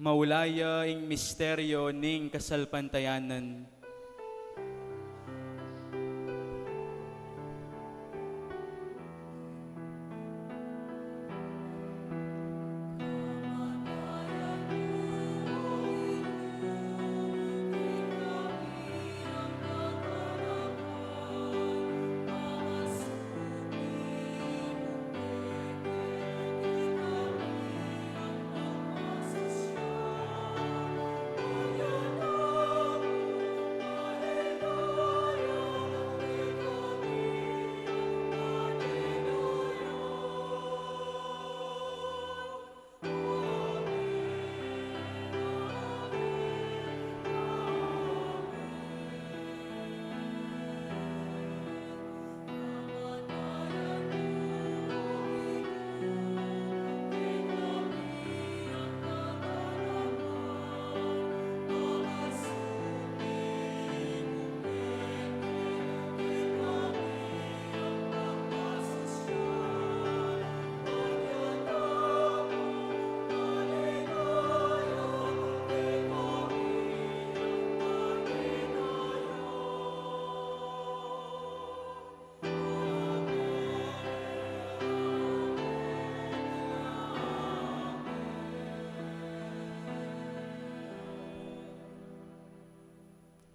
Maulaya ing misteryo ning kasalpantayanan.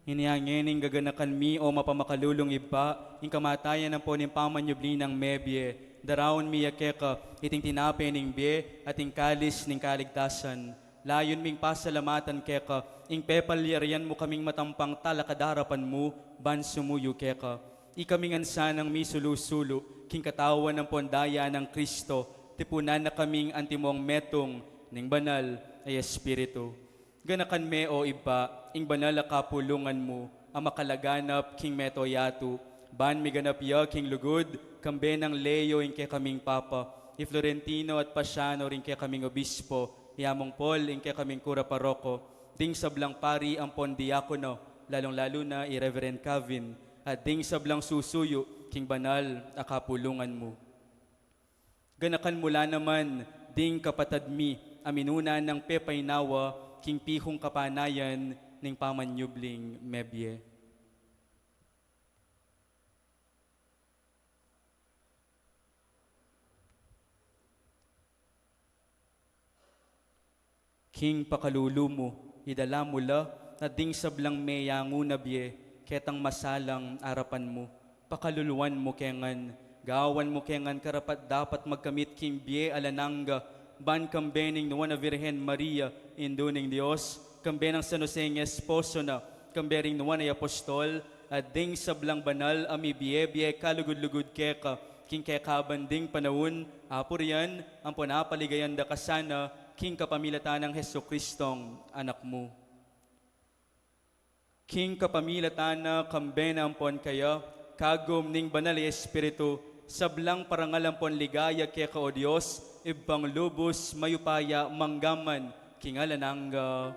Inya ngening gaganakan mi, o mapamakalulung Ibpa, ing kamatayan ampon ing pamanyubli nang mebie, daraun mi ya keka iting tinape ning bie at ing kalis ning kaligtasan. Layun ming pasalamatan keka ing pepalyarian mu kaming matampang talakad arapan mu ban sumuyu keka. Ikami ngan sanang misulu-sulu king katawan ampon daya nang Kristo, tipunan na kaming antimong metung ning Banal a Espiritu. Ganakan me, o Ibpa, ing banal a kapulungan mu a makalaganap king mabilug a yatu, ban miganap ya king lugud, kambe nang Leo ing kekaming Papa, i Florentino at Pasiano ring kekaming Obispo, i Among Paul ing kekaming Kura Paroko, ding sablang pari ampon diakono, lalung-lalu na i Reverend Kavin, at ding sablang susuyu king banal a kapulungan mu. Ganakan mu la naman ding kapatad mi a minuna nang pepainawa king pihung kapanayan ning pamanyubling mebie. King pakalulu mu, idala mu la, at ding sablang meyangu na bie, ketang masalang arapan mu. Pakaluluan mu ke ngan, gawan mu ke ngan karapat-dapat magkamit king bie alang angga, ban kambe ning Nuan a Virgen Maria, Indu ning Dios, kambe nang San Jose ing esposo na, kambe ring nuan a apostol, at ding sablang banal a mibie-bie kalugud-lugud keka, king kekaban ding panaun, apurian, ampon apaligayan da ka sana, king kapamilatan nang Jesucristong Anak mu. King kapamilatan na, kambe na ampon kaya, kagum ning Banal a Espiritu, sablang parangal ampon ligaya keka, o Dios, Ibpang lubus mayupaya mangga man king alang angga.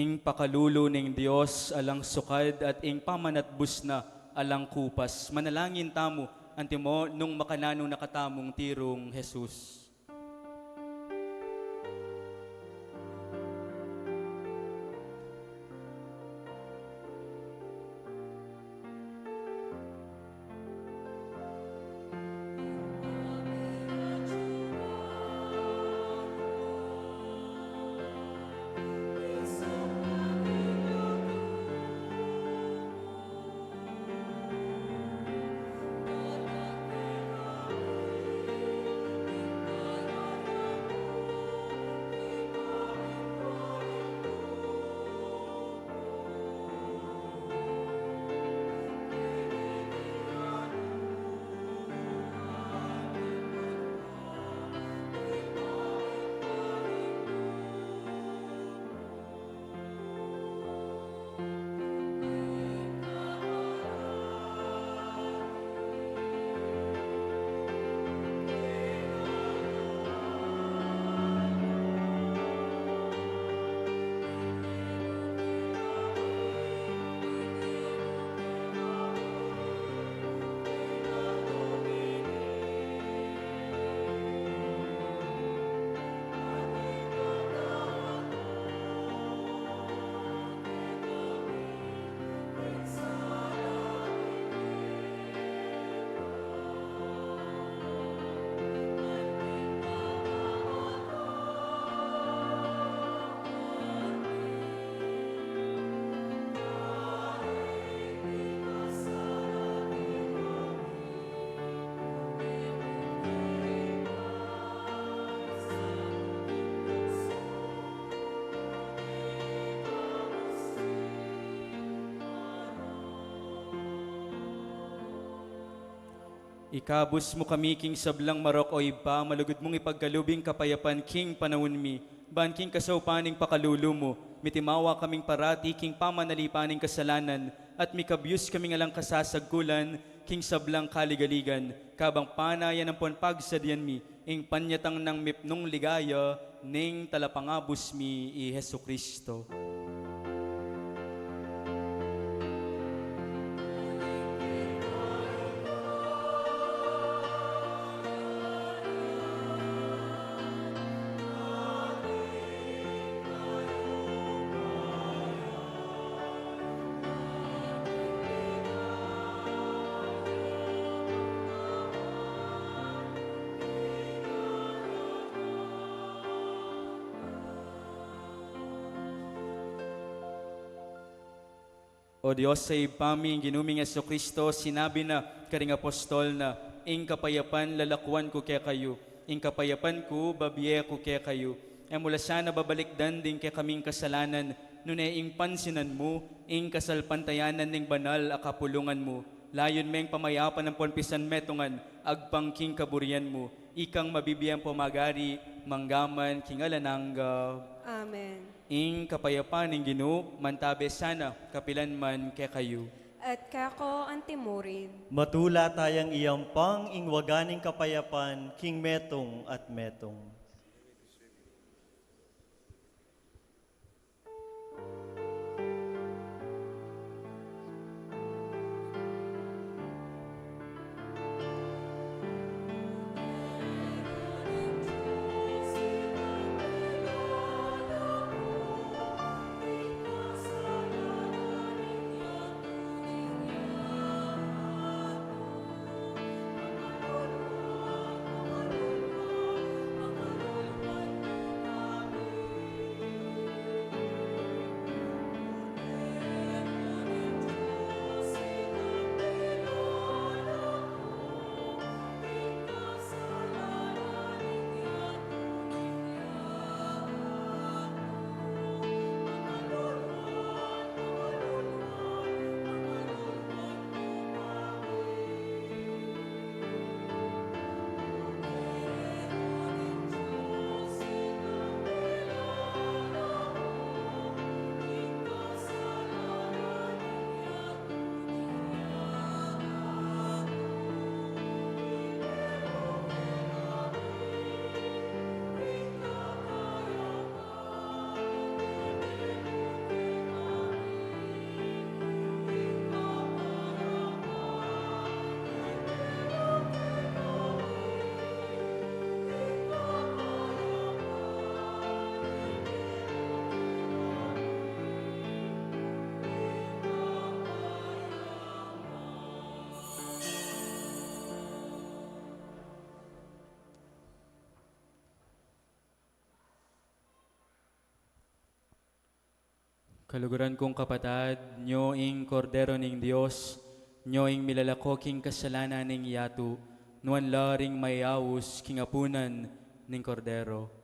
Ing pakalulu ning Dios alang sukad at ing pamanatbus na alang kupas. Manalangin tamu, antimo nung makananu na katamung tirung Jesus. Ikabus mu kami king sablang marok, o Ibpa, malugud mung ipagkalub ing kapayapan king panaun mi, ban king kasaupan ning pakalulu mu, mitimawa kaming parati king pamanalipan ning kasalanan, at mikabyus kaming alang kasasagkulan king sablang kaligaligan, kabang panayan ampon pagsadyan mi ing panyatang nang mipnung ligaya ning Talapangabus mi i Jesucristo. O Dios a Ibpa mi, ing Ginu ming Jesucristo, sinabi na karing apostol na, "Ing kapayapan lalakuan ku kekayu, ing kapayapan ku babie ku kekayu." E mu la sana babalikdan ding kekaming kasalanan, nune ing pansinan mu ing kasalpantayanan ning banal a kapulungan mu. Layun meng pamayapan ampon pisanmetungan agpang king kaburian mu, ikang mabibie ampon magari mangga man king alang angga. Amen. Ing kapayapan ning Ginu mantabe sana kapilan man kekayu. At keka antimurin. Matula tayang iyampang ing waga ning kapayapan king metung at metung. Kaluguran kung kapatad, nyo ing Kordero ning Dios, nyo ing milalako king kasalanan ning yatu, nuan la ring mayaus king apunan ning Kordero.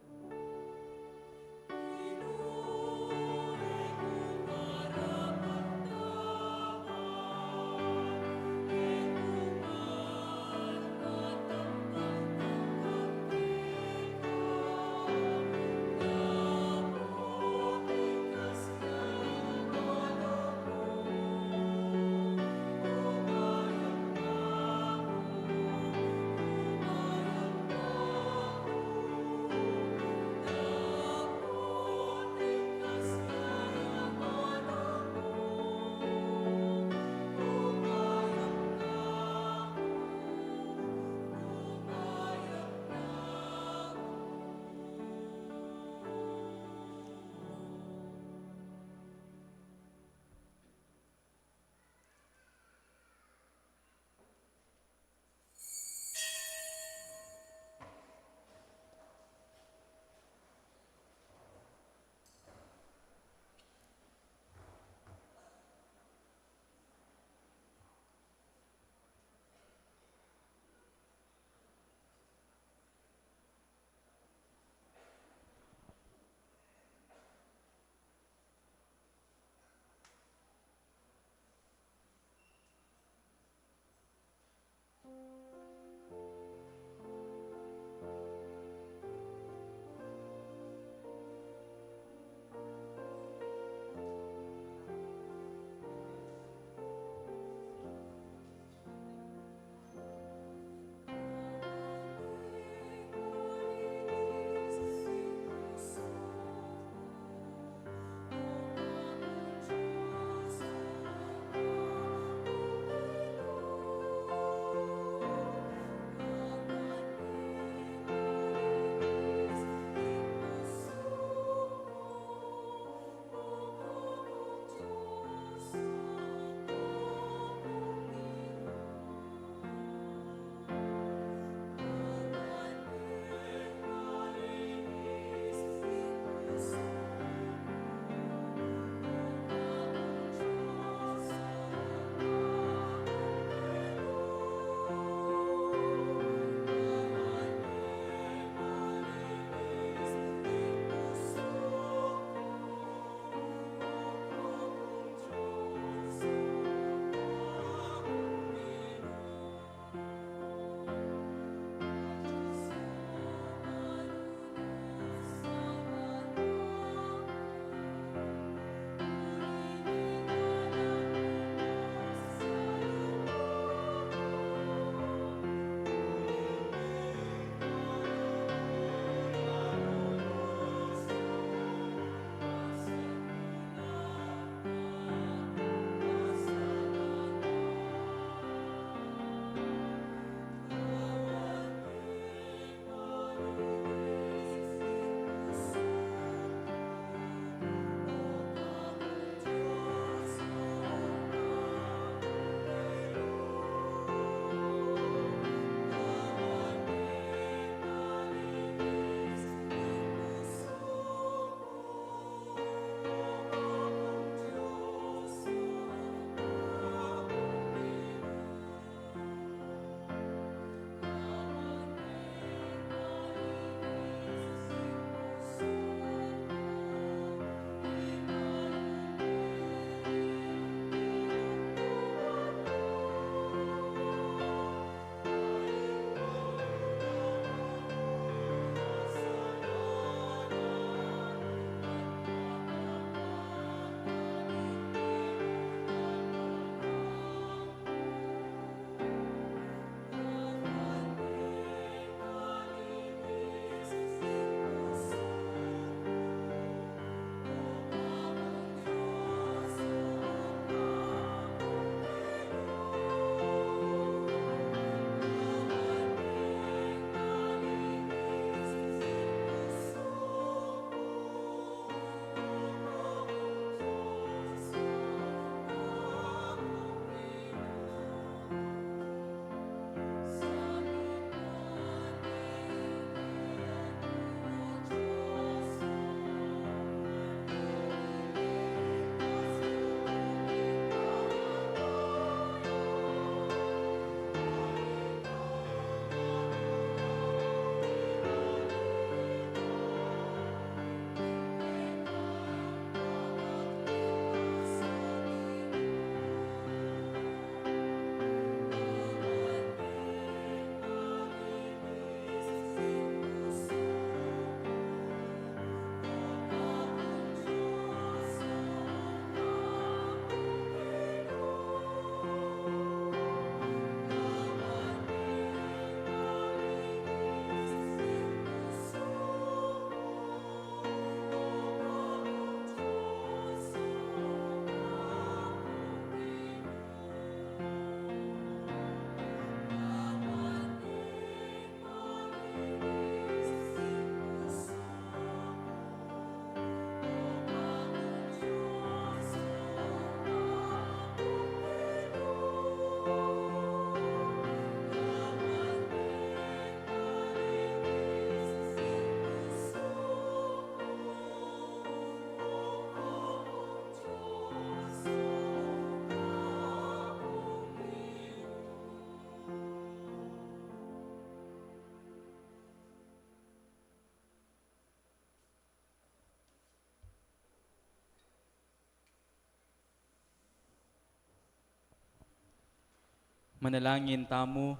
Manalangin tamu.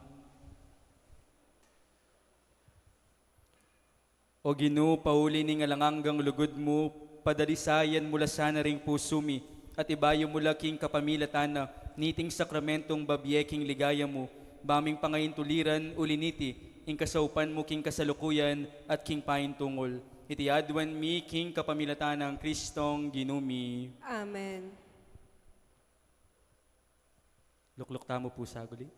O Ginu, pauli ning alang anggang lugud mu, padalisayan mu la sana ring pusu mi, at ibayu mu la king kapamilatan na niting sakramentong babie king ligaya mu, ba ming pangaintuliran uli niti, ing kasaupan mu king kasalukuyan at king paintungul. Iti aduan mi king kapamilatan nang Kristong Ginu mi. Amen. Lukluk tamu pu saguli.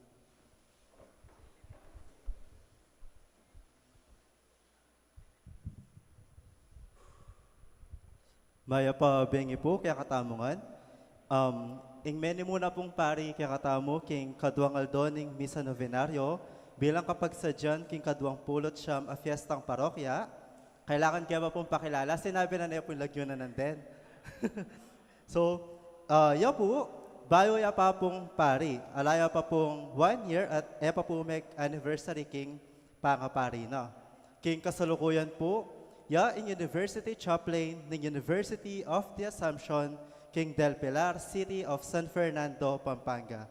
Mayap a bengi pu kekatamu ngan. Um, ing meni mu na pung pari kekatamu king kaduang aldo ning Misa Novenario bilang kapagsadyan king kaduang pulu't siyam a fiestang parokya. Kailangan ke ba pung pakilala? Sinabi na ne pu ing lagyu na nandin. So, ah, ya pu, bayu ya pa pung pari, ala ya pa pung one year at e pa pu meg-anniversary king pangapari na. King kasalukuyan pu, ya ing University Chaplain ning University of the Assumption king Del Pilar, City of San Fernando, Pampanga.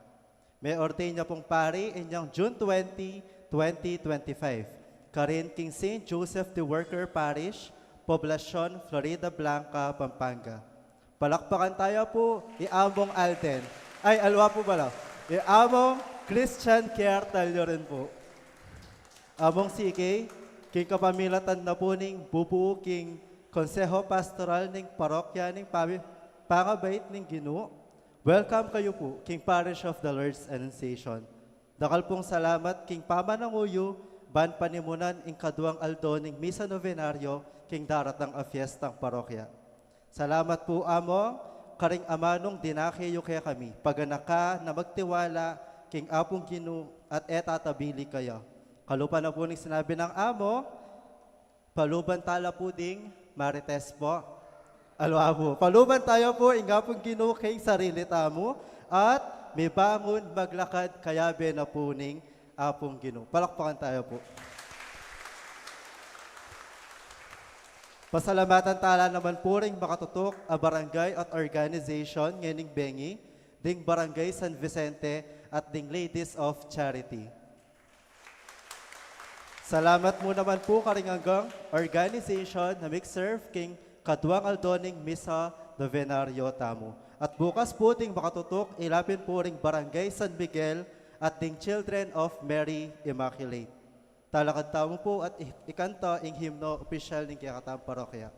Me-ordain ya pung pari inyang June twenty, twenty twenty-five, karin king Saint Joseph the Worker Parish, Poblacion, Floridablanca, Pampanga. Palakpakan taya pu i Among Alden. Ay, aliwa pu bala. I Among Christian Care Tallerin pu. Among C K, king kapamilatan na pu ning bubuu king Konseho Pastoral ning Parokya ning Pabi-, Pangabait ning Ginu, welcome kayu pu king Parish of the Lord's Annunciation. Dakal pung salamat king pamanangu yu ban panimunan ing kaduang aldo ning Misa Novenario king daratang a fiestang parokya. Salamat pu, Among, karing amanung dinake yu kekami, paganaka na magtiwala king Apung Ginu at e tatabili kaya. Kalupa na pu ning sinabi nang Among, paluban tala pu ding Marites pu. Aliwa pu. Paluban taya pu ing Apung Ginu king sarili tamu at mibangun maglakad kayabe na pu ning Apung Ginu. Palakpakan taya pu. Pasalamatan tala naman pu ring makatutuk a barangay at organization ngening bengi, ding Barangay San Vicente at ding Ladies of Charity. Salamat mu naman pu karing anggang organization na mig-serve king kaduang aldo ning Misa Novenario tamu. At bukas pu ding makatutuk, ilapin pu ring Barangay San Miguel at ding Children of Mary Immaculate. Talakad tamu pu at i-, ikanta ing himno opisyal ning kekatang parokya.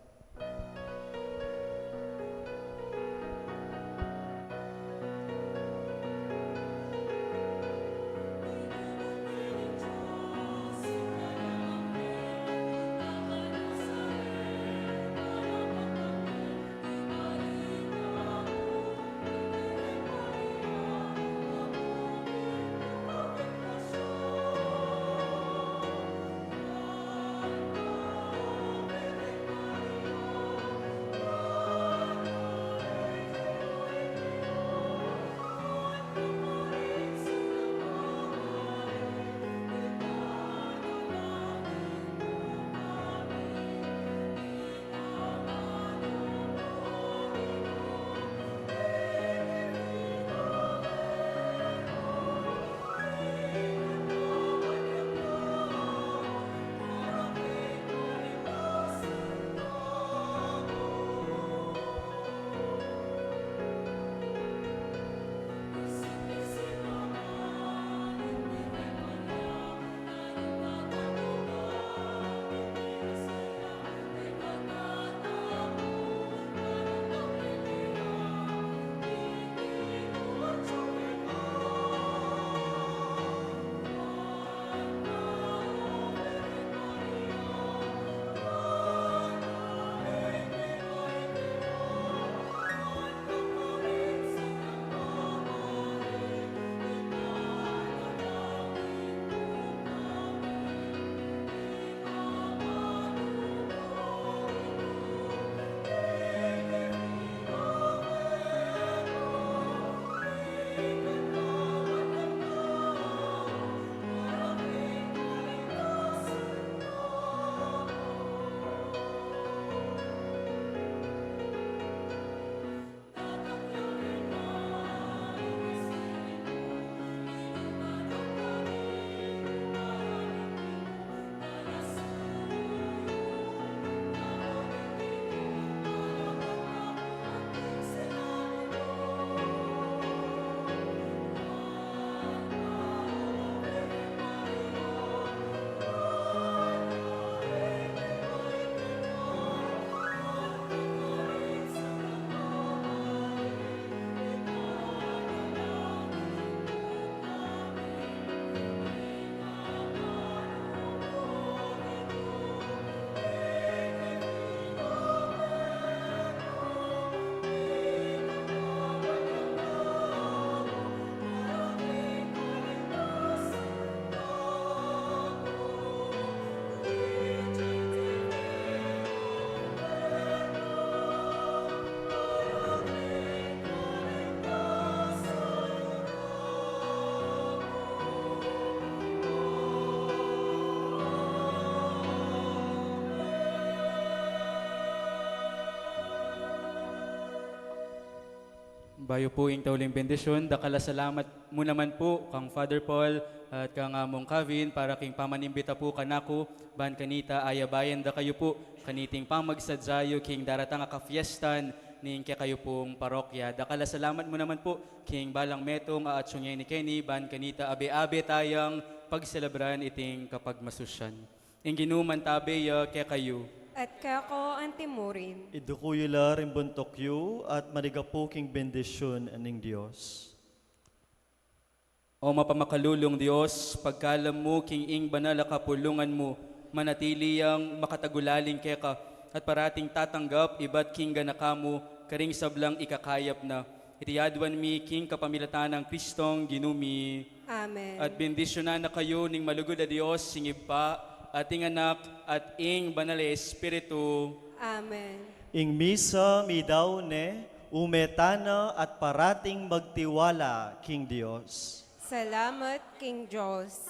Bayu pu ing tauling bendisyun, dakal a salamat mu naman pu kang Father Paul at kang Among Kevin para king pamanimbita pu kanaku, ban kanita ayabayan da kayu pu kaniting pamagsadya yu king daratang a kafiestan ning kekayu pung parokya. Dakal a salamat mu naman pu king balang metung a atsu ngeni keni, ban kanita abe-abe tayang pagselebran iting kapagmasusyan. Ing Ginu mantabe ya kekayu. At keka antimurin. Iduku yu la ring buntuk yu at manigapu king bendisyun ning Dios. O mapamakalulung Dios, pagkalam mu king ing banal a kapulungan mu, manatili yang makatagulaling keka, at parating tatanggap ibat king ganaka mu karing sablang ikakayap na. Iti aduan mi king kapamilatan nang Kristong Ginu mi. Amen. At bendisyunan na kayu ning malugud a Dios, ing Ibpa, at ing Anak, at ing Banal a Espiritu. Amen. Ing misa midaun ne, ume tana at parating magtiwala king Dios. Salamat king Dios.